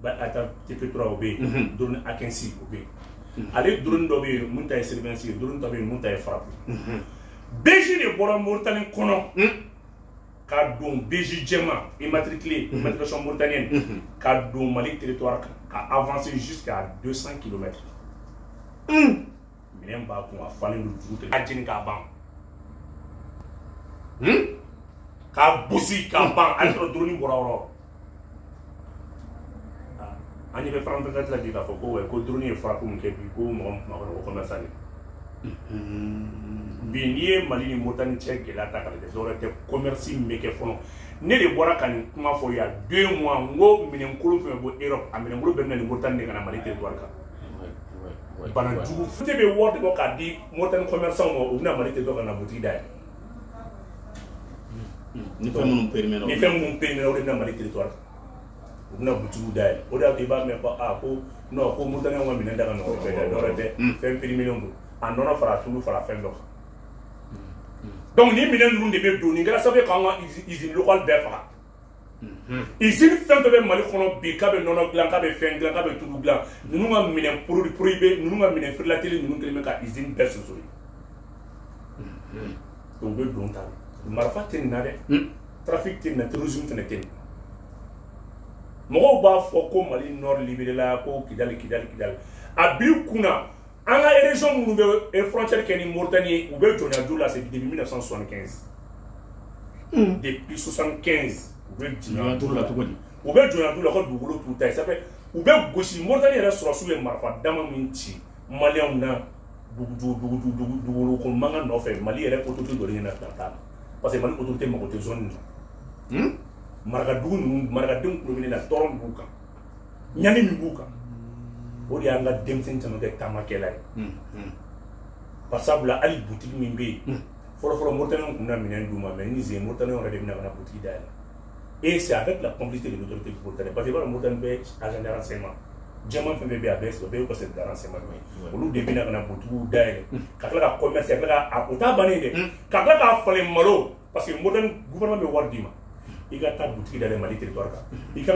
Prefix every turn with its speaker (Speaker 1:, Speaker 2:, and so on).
Speaker 1: Bayraktar TB3 o bɛ yen, drone Akinci o bɛ yen. Ale drone dɔ bɛ yen mun ta ye surveillance ye, drone dɔ bɛ yen mun ta ye frappe. BJ de bɔra Mauritanie kɔnɔ ka don BJ jɛman immatriculé, immatriculation mauritanienne, ka don Mali territoire kan, ka avancer jusqu'à 200 km. Minɛn b'a kun, a falen don dugu tɛ, a jeni k'a ban, k'a bosi k'a ban. A y'a sɔrɔ drone bɔra yɔrɔ. An ɲɛ bɛ France 24 la bi k'a fɔ ko ouais, ko drone ye frappe min kɛ bi, ko mɔgɔ min tun b'a kɔnɔ, ko commerçant de. Bi n'i ye Mali ni Mauritanie cɛ gɛlɛya ta k'a lajɛ, dɔwɛrɛ tɛ, commerce min bɛ kɛ fɔlɔ. Ne de bɔra ka nin kuma fɔ il y a 2 mois, n ko minɛnkolon fɛn fɛn bɔ Europe, a minɛnkolon bɛɛ bɛ na ni Mauritanie de ka na Mali territoire kan. Bana jugu te bɛ wari de bɔ k'a di Mauritanie commerçant ma, u bɛna Mali territoire kan na boutique dayɛlɛ.
Speaker 2: Ni fɛn minnu périmé.
Speaker 1: Ni fɛn minnu périmé, o de bɛna Mali territoire kan, u bɛna boutique dayɛlɛ. O de y'a to i b'a mɛn ko aa, ko non, ko Mauritaniens ka minɛn da ka nɔgɔn bɛɛ da. Dɔwɛrɛ tɛ, fɛn périmé don, a nɔnɔ fara, tulu fara, fɛn dɔ kan. Donc nin minɛn ninnu de bɛ don. Nin kɛra sababu ye k'an ka usine locale bɛɛ faga. Usine fɛn fɛn bɛ Mali kɔnɔ bi, k'a bɛ nɔnɔ dilan, k'a bɛ fɛn dilan, k'a bɛ tulu dilan, ninnu ka minɛn produit prohibé, ninnu ka minɛn frelaté ninnu kɛlen bɛ ka usine bɛɛ sosori. Donc u bɛ don ta, marifa tɛ nin na dɛ, trafic tɛ nin na, terrorisme fɛnɛ tɛ nin na. Mɔgɔw b'a fɔ ko Mali nord libéré la, ko Kidali, Kidali, Kidali. A b'i kunna, an ka région minnu bɛ frontière kɛ ni Mauritanie, u bɛ jɔnya la, c'est depuis 1975. Depuis 75 u bɛ jɔnya
Speaker 2: la cogo di?
Speaker 1: U bɛ jɔnya la ko dugukolo t'u ta ye. Ça fait u bɛ gosi. Mauritanie yɛrɛ sɔrɔsiw ye marifa dama min ci Maliyɛnw na dugu dugu dugu dugukolo ko mankan nɔfɛ, Mali yɛrɛ autorité dɔ de ɲɛna bila t'a la, parce que Mali autorité mago tɛ zone nin na. Marakadugu ninnu, marakadenw kulo bɛ ne la, tɔɔrɔ min b'u kan, ɲani min b'u kan, o de y'an ka denmisɛnnin caman kɛ taamakɛla ye. Par sabula hali butigi min bɛ yen fɔlɔ fɔlɔ, Mauritaniens tun bɛna minɛn d'u ma, mais ni zen Mauritaniens yɛrɛ de bɛna ka na butigi dayɛlɛ. Et c'est avec la complicité de l'autorité mauritanienne, parce que i b'a dɔn, Mauritanie bɛ agent de renseignement jɛman fɛn fɛn bɛ yen, a bɛɛ o bɛɛ y'u ka service de renseignement ye. Olu de bɛna ka na butigiw dayɛlɛ, ka tila ka commerce, ka tila ka o t'a bannen dɛ, ka tila k'a falen malo, parce que Mauritanie gouvernement bɛ wari d'i ma, i ka taa butigi dayɛlɛ Mali territoire kan, i ka